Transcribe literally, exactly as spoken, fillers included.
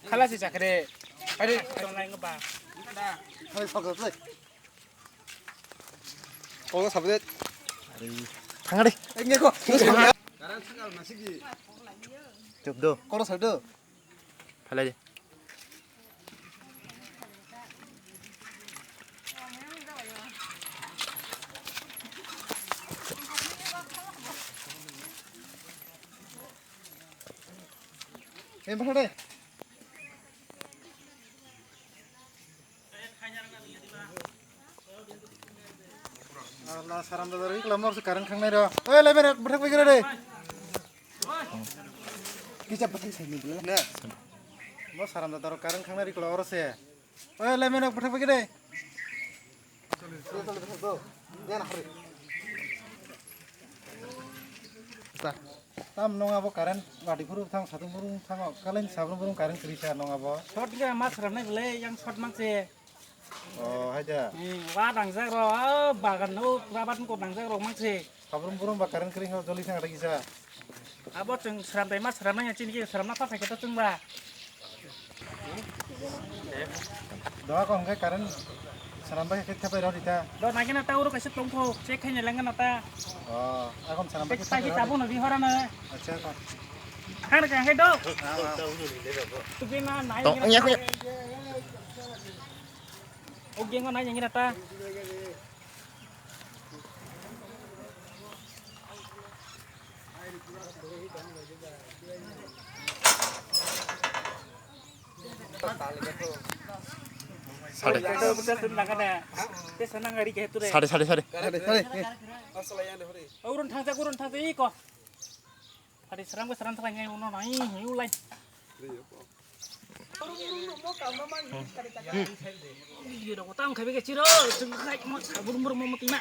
Khala se chakre. Are tongnai ngo ba. Khala sabde. Kolo sabde. Thangare. Engko. Chubdo. Kolo sabdo. Phalai de. Em, phalai de. Allah, saram da dari kelamar se karang khangnai ro. Oi, lemen bethak bagi de. Kisa bethak sai ni bela. Ne. Mo saram da daro karang khangnai ri kula oro se. Oi, lemen bethak bagi de. Tam nong abo current wadi phuru thang satung phuru thang kaleng sabru phuru current kri sa nong abo. Short ga mas ramne le yang short mang se. Oh, hai da. Hmm, wa dangjak rok, ah, bagan no, rabat ko dangjak rok mang se. Sabrum burum ba current kring ho joli thang ada kisa. Abo chwng sram dai ma sram nang chini ki sram na pa khe to chwng ba. Doa ko hwnkhe current sram ba khe thapai rw rita. Do nagena ta uro kaisa tongkho, check khaina langena ta. Oh, akon sram ba khe thapai rw. Tabuk no bihora na. Acha ko. Khana khe do. Tu bina nai. Tong ya ko. O gengo nai ngi ta. Sade. Sade, sade, sade. Urun thangsa, urun thangsa iko. Hari serang gue serang serang ngai uno nai hiu lai. Video ko tang khabe ke chiro, jeng khai mo sabur mur mo tima.